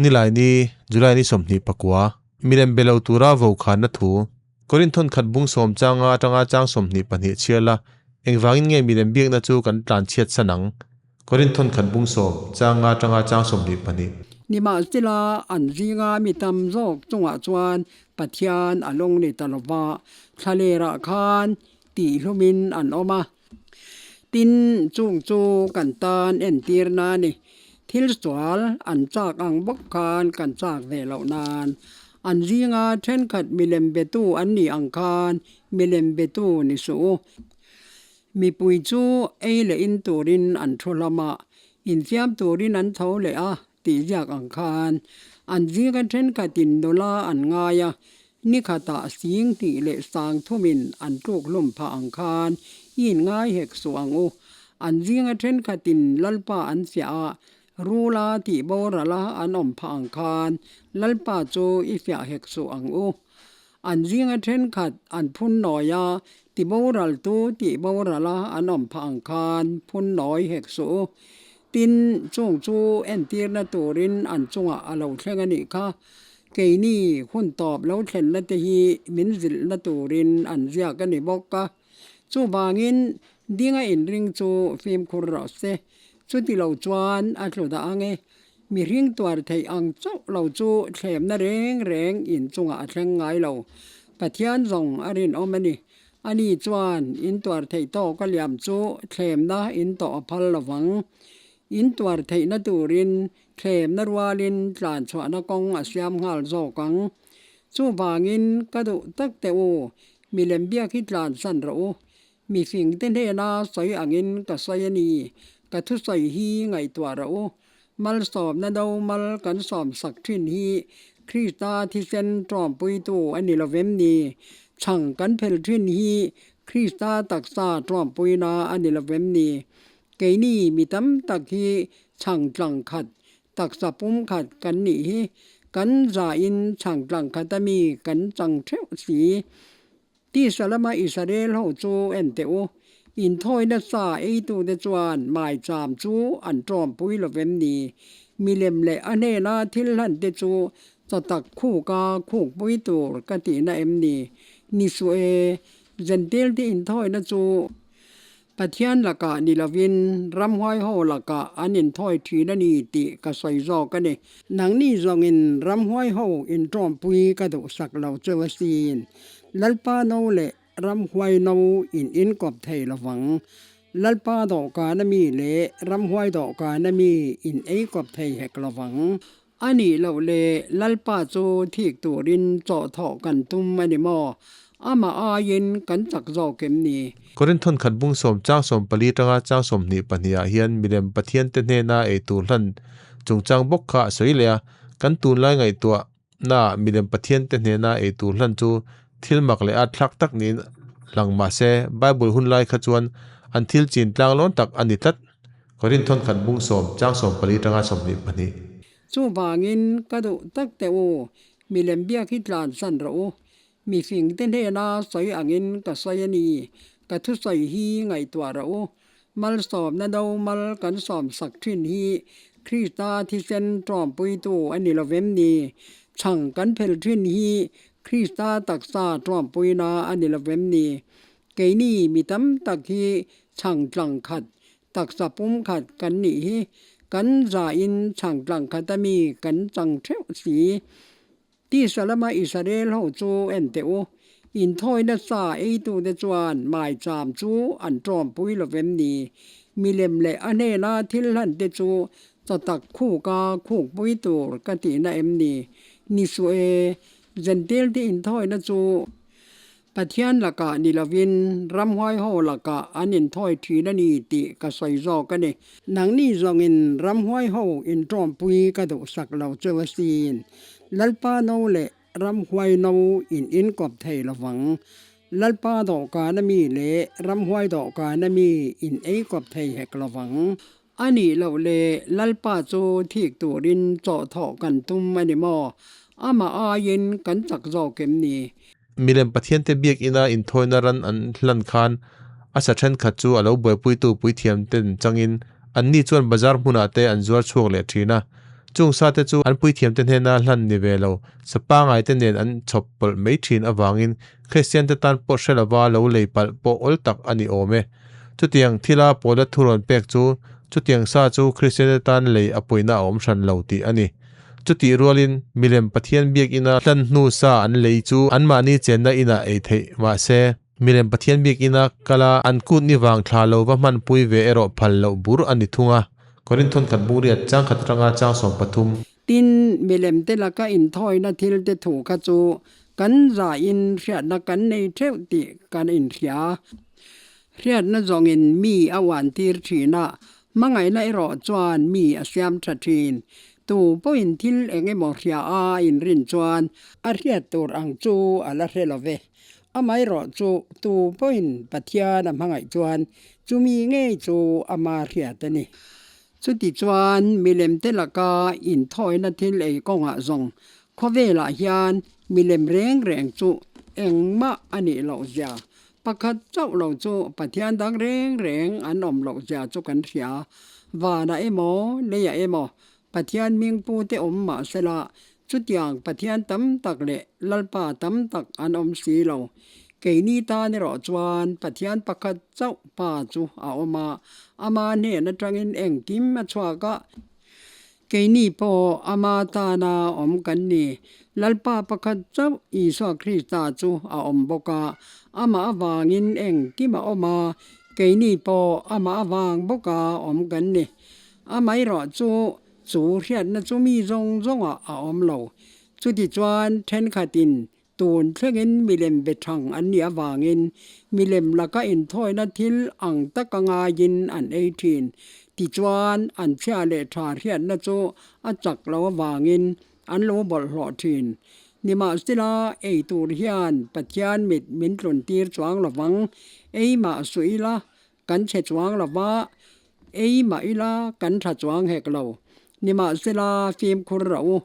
Nilaini, July ni 29, milem be lo tura vokhanna thu Korinth thawnkhat bung sawm changa atanga chang 22 chhiar la, engvangin nge milem biakna chu kan tlan chhiat san ang? Korinth thawnkhat bung sawm changa atanga chang 22. Nimahsela, an zinga mi tam zawk chungah chuan Pathian a lawng ni ta lova, thlalerah khan tihlumin an awm a. Tin, chung chu kan tan entir na a ni. Thil sual an chak ang bawk khan kan chak ve loh nan. An zinga thenkhat milem betu an nih ang khan milem betu ni suh u. Mipui chu ei leh in turin an thu lam a, infiam turin an tho leh a tih ziak ang khan an zinga thenkhatin nula an ngai a, Ni khatah sing hnih leh sang thumin an tluk hlum phah ang khan i inngai hek suh ang u. An zinga thenkhatin Lalpa an fiah a, rula tih borala an awm phah ang khan Lalpa chu i fiah hek suh ang u. An zinga thenkhat an phun nawi a, ti boraltu tih borala an awm phah ang khan phun nawi hek suh u. Tin, chung chu entirna turin an chungah a lo thleng a nih kha. Keini hun tawp lo thlenna te hi min zilhna turin an ziak a ni bawk a. Chuvangin dinga inring chu fimkhur rawh se. Chuti lo chuan a tlu dah ang e. Mihring tuar theih ang chauh lo chu thlemna reng reng inchungah a thleng ngai lo. Pathian zawng a rinawm a ni. Ani chuan in tuar theih tawk a liam chu thlemna in tawh a phal lovang. In tuar theihna turin Thlemna rualin tlan chhuahna kawng a siam nghal zawk ang. Chuvangin ka duh tak teh u, milem biak hi tlan san rawh u. Mifingte hnena sawi angin ka sawi a ni, ka thusawi hi ngaihtuah rawh u. Malsawmna no mal kan sawmsak thin hi Krista thisen tawmpuitu a ni lovem ni? Chhang kan phel thin hi Krista taksa tawmpuina a ni lovem ni? Keini mi tam tak hi chhang tlang khat, taksa pum khat kan nih hi kan zain chhang tlang khat a mi kan chang theuh si. Tisa lama Israel ho chu en teh u, inthawi nasa eitute chuan maicham chu an tawmpui lovem ni? Milem leh a hnena thil hlan te chu chatak khuka khukpui tur ka tihna em ni? Ni suh e, Jentail te inthawina chu Pathian lakah ni lovin ramhuai ho lakah an inthawi thin a ni tih ka sawi zawk a ni. Nangni zawngin ramhuai ho intawmpui ka duhsak lo chu asin. Lalpa no leh ramhuai no in inkawp thei lovang. Lalpa dawhkan a mi leh ramhuai dawhkan a mi in eikawp thei hek lovang. A nih loh le, Lalpa chu thik turin chawhthawh kan tum a ni maw? Amah aiin kan chak zawk em ni? Korinth thawnkhat bung sawm chang 14 atanga chang 22 ah hian milem Pathiante hnena eitur hlan chungchang bawk kha a sawi leh a, kan tunlai ngaihtuahna ah milem Pathiante hnena eitur hlan chu thil mak leh at thlak tak niin lang mah se, Bible hunlai kha chuan an thil chin tlanglawn tak a ni tlat. Korinth thawnkhat bung sawm chang 14 atanga 22. Chuvangin ka duh tak teh u, milem biak hi tlan san rawh u. Mifingte hnena sawi angin ka sawi a ni, ka thusawi hi ngaihtuah rawh u. Malsawmna no mal kan sawmsak thin hi Krista thisen tawmpuitu a ni lovem ni? Chhang kan phel thin hi Krista taksa tawmpuina a ni lovem ni? Keini mi tam tak hi chhang tlang khat, taksa pum khat kan nih hi kan zain chhang tlang khat a mi kan chang theuh si. Tisa lama Israel ho chu en teh u, inthawi nasa eitute chuan maicham chu an tawmpui lovem ni? Milem leh a hnena thil hlan te chu chatak khuka khukpui tur ka tihna em ni? Ni suh e, Jentail te inthawina chu Pathian lakah ni lovin ramhuai ho lakah an inthawi thin a ni tih ka sawi zawk a ni. Nangni zawngin ramhuai ho intawmpui ka duhsak lo chu asin. Lalpa no leh ramhuai no in inkawp thei lovang. Lalpa dawhkan a mi leh ramhuai dawhkan a mi in eikawp thei hek lovang. A nih loh le, Lalpa chu thik turin chawhthawh kan tum a ni maw? Amah aiin kan chak zawk em ni? Milem Pathiante biakina inthawina ran an hlan khan a sa thenkhat chu a lo buaipuitu puithiamten changin anni chuan bazar hmunah te an zuar chhuak leh thin a. Chung sate chu an puithiamte hnena hlan ni ve lo, sa pangaite nen an chhawp pawlh mai thin avangin Kristiante tan pawh hre lova lo lei palh pawh awl tak a ni awm e. Chutiang thila Paula thurawn pek chu chutiang sa chu Kristiante tan lei a puihna a awm hran lo tih a ni. Chutih rualin milem Pathian biakina hlan hnu sa an lei chu anmahni chenna inah ei theih mahse, milem Pathian biakina kala an kut ni vang thla lo va hmanpui ve erawh phal loh bur a ni thung a. Korinthon khat bungriat chang khat atanga chang 13. Tin, milem te laka inthawina thil te thu kha chu kan zahin hriatna kan nei theuh tih kan inhria. Hriatna zawngin mi a uantir thin a, hmangaihna erawh chuan mi a siam tha thin. Tu pawhin thil eng emaw hria a inrin chuan a hriat tur ang chu a la hre lo ve. Amaherawh chu tu pawhin Pathian a hmangaih chuan chumi ngei chu ama hriat a ni. Chutichuan milem te laka inthawina thil ei kawngah zawng khawvelah hian milem reng reng chu engmah a nih loh zia, pakhat chauh lo chu Pathian dang reng reng an awm loh zia chu kan hria. Vanah emaw, leiah emaw Pathian hmingpu te awm mah sela, chutiang Pathian tam tak leh Lalpa tam tak an awm si lo. Keini tan erawh chuan Pathian pakhat chauh Pa chu a awm a, ama hnen atangin engkim a chhuak a. Keini pawh ama tana awm kan ni. Lalpa pakhat chauh Isua Krista chu a awm bawk a, amah avangin engkim a awm a, keini pawh amah avang bawka awm kan ni. Amaherawh chu, chu hriatna chu mi zawng zawngah a awm lo. Chutichuan thenkhatin tun thlengin milem be thang an nih avangin milem laka inthawina thil ang taka ngaiin an ei thin. Tichuan, an chhia leh tha hriatna chu a chak lo avangin an lo bawlhhlawh thin. Nimahsela, ei tur hian Pathian mit min tlun tir chuang lovang, ei mah suh ila, Kan chhe chuang lo va, ei mah ila kan tha chuang hek lo. Nimahsela fimkhur rah u.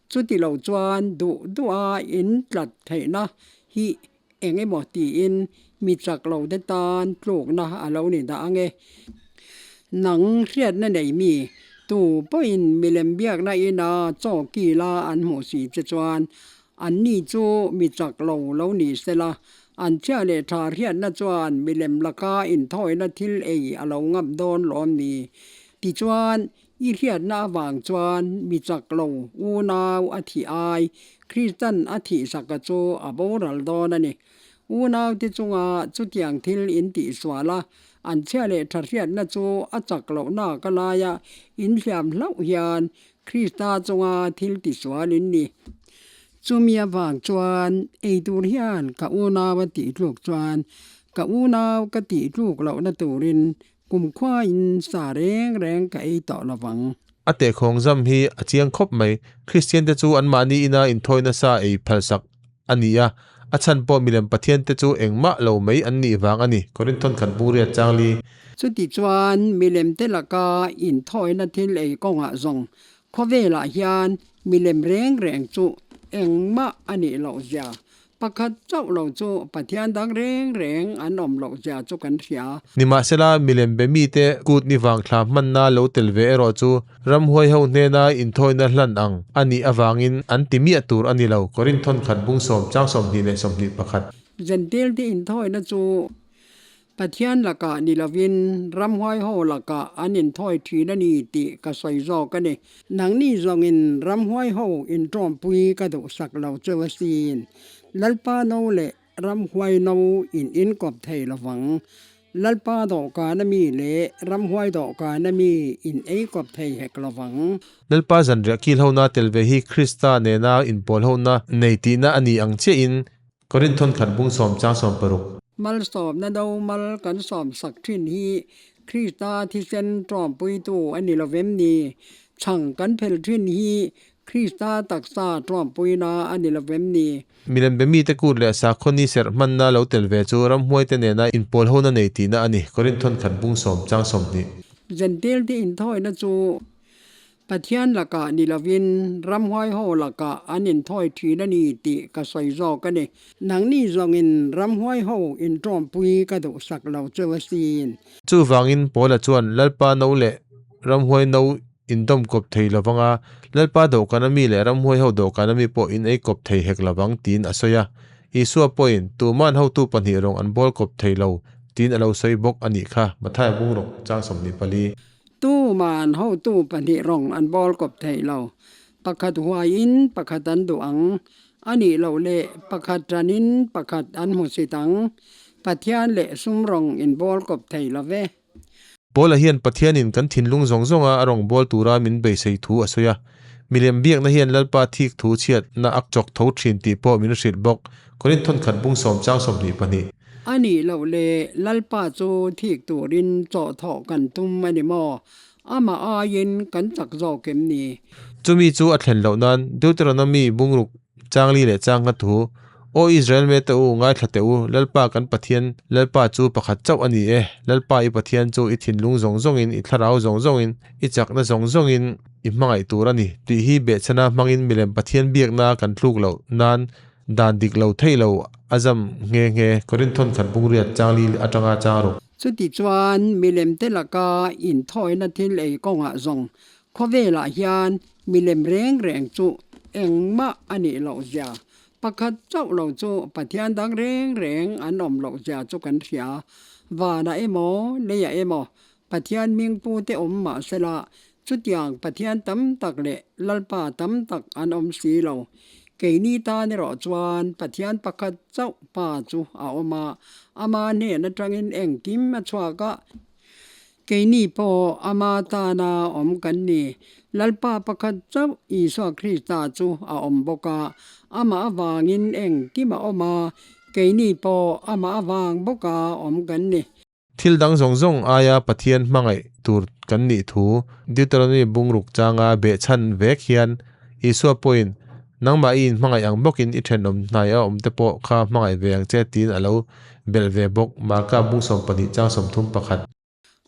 Chuti lo chuan duh duha in tlat theihna hi eng emaw tiin mi chak lo te tan tlukna a lo ni dah ang e. Nang hriatna nei mi, tu pawhin milem biakna ina chaw kila an hmuh si che chuan Anni chu mi chak lo lo ni sela, an chhia leh tha hriatna chuan milem laka inthawina thil ei a lo ngam dawn lawm ni? Tichuan, i hriatna avang chuan mi chak lo unau a thih ai, Kristan a thihsaka chu a boral dawn a ni. Unaute chunga chutiang thil in tihsual a, an chhia leh tha hriatna chu a chak lohna ka laia inhliam hlauh hian Krista chunga thil tisual in ni. Chumi avang chuan ei tur hian ka unau a tih tluk chuan ka unau ka tih tluk lohna turin kumkhuain sa reng reng ka ei tawh lovang. A tehkhawng zam hi a chiang khawp mai. Kristiante chu anmahni ina inthawi nasa ei phalsak a ni a, a chhan pawh milem pathiante chu engmah lo mai an nih vang a ni. Korinthon khat bungriat changli. Chutichuan milemte laka inthawina thil ei kawngah zawng khawvelah hian milem reng reng chu engmah a nih loh zia, pakhat chauh lo chu Pathian dang reng reng an awm loh zia chu kan hria. Nimahsela, milem be mite kut ni vang thla hmanna lo tel ve erawh chu Ramhuai ho hnena inthawina hlan ang a nih avangin an ti miah tur a ni lo. Korinthon khat bung sawm chang 21. Zentil te inthawina chu Pathian lakah ni lovin ramhuai ho lakah an inthawi thin a ni tih ka sawi zawk a ni. Nangni zawngin ramhuai ho intawmpui ka duhsak lo cheu asin. Lalpa no leh Ramhuai no in inkawp thei lovang. Lalpa dawhkan a mi leh ramhuai dawhkan a mi in ei kawp thei hek lovang. Lalpa zanriah kil hona tel ve hi Krista nena inpawl hona nei tihna a ni ang chiahin Korinthon khat bung sawm chang 60. Malsawmna no mal kan sawmsak thin hi Krista thisen tawmpuitu a ni lovem ni? Chhang kan phel thin hi Krista taksa tawmpuina a ni lovem ni? Milem be mite kut leh sakhawni serh hmanna lo tel ve chu ramhuaite nena inpawl hona nei tihna a ni. Korinthon khat bung sawm chang 20. Zentil te inthawina chu Pathian lakah ni lovin ramhuai ho lakah an inthawi thin a ni tih ka sawi zawk a ni. Nangni zawngin ramhuai ho intawmpui ka duhsak lo cheu asin. Chuvangin Paula chuan Lalpa no leh ramhuai no. in dawm kawp thei lo vang a, Lalpa dawhkana mi leh ramhuai ho dawhkana mi pawh in ei kawp thei hek lo vang, tiin a sawi a. Isua pawhin, Tuma'n hotu pahnih rawng an bawl kawp thei lo, tiin a lo sawi bawk a nih kha, Mathaia bungruk, chang 24. Tuma'n hotu pahnih rawng an bawl kawp thei lo. Pakhat huaiin pakhat an duh ang, a nih loh leh pakhat ṭanin pakhat an hmusit ang. Pathian leh sum rawng in bawl kawp thei lo ve. Paula hian Pathianin kan thinlung zawng zawnga a rawngbâwl tura min beisei thu a sawi a. Milem biakna hian Lalpa thik thu chhiatna a chawk tho thin tih pawh min hrilh bawk. Korinth khat bung sawm chang 22. A nih loh le, Lalpa chu thik turin chawhthawh kan tum a ni maw? Amah aiin kan chak zawk em ni? Chumi chu a thlen loh nan Deuteronomy bungruk Chang li leh chang nga thu, Aw Israel mete u, ngaithla teh u, Lalpa kan Pathian, Lalpa chu pakhat chauh a ni e. Lalpa i Pathian chu i thinlung zawng zawngin, i thlarau zawng zawngin, i chakna zawng zawngin i hmangaih tur a ni. Tih hi behchhana hmangin milem Pathian biakna kan tluk loh nan dan dik lo theih lo a zam nghe nghe. Korinthon khat bungriat chang li atanga chang ruk. Chutichuan milem te laka inthawina thil ei kawngah zawng Khawvelah hian milem reng reng chu engmah a nih loh zia, pakhat chauh lo chu Pathian dang reng reng an awm loh zia chu kan hria. Vanah emaw, leiah emaw Pathian hmingpu te awm mah sela, chutiang Pathian tam tak leh Lalpa tam tak an awm si lo. Keini tan erawh chuan Pathian pakhat chauh Pa chu a awm a, ama hnen atangin engkim a chhuak a, Keini pawh ama tana awm kan ni. Lalpa pakhat chauh Isua Krista chu a awm bawk a, amah avangin engkim a awm a, keini pawh amah avang bawka awm kan ni. Thil dang zawng zawng aia Pathian hmangaih tur kan nih thu Deuteronomy bungruk changa behchhan vek hian Isua pawhin, Nangmah i inhmangaih ang bawkin i thenawm hnai a awm te pawh kha hmangaih ve ang che tiin a lo belh ve bawk. Marka bung 12 chang 31.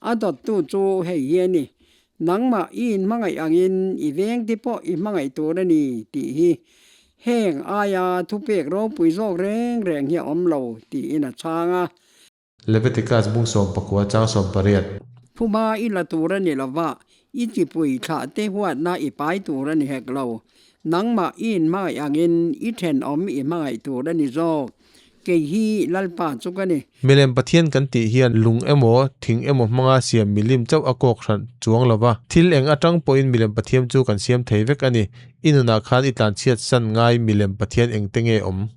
A dawttu chu hei hi a ni, Nangmah i inhmangaih angin i veng te pawh i hmangaih tur a ni tih hi heng aia thupek ropui zawk reng reng hi a awm lo tiin a chhang a. Leviticus bung 19 chang 18. Phuba i la tur a ni lo va, i chipui thlah te huatna i pai tur a ni hek lo. Nangmah i inhmangaih angin i thenawm i hmangaih tur a ni zawk. Kei hi Lalpa chu ka ni. Milem Pathian kan tih hian lung emaw, thing emaw hmanga siam milim chauh a kawk hran chuang lo va. Thil eng atang pawhin milem Pathiam chu kan siam thei vek a ni. I nunah khan i tlanchhiat san ngai milem Pathian engte nge awm?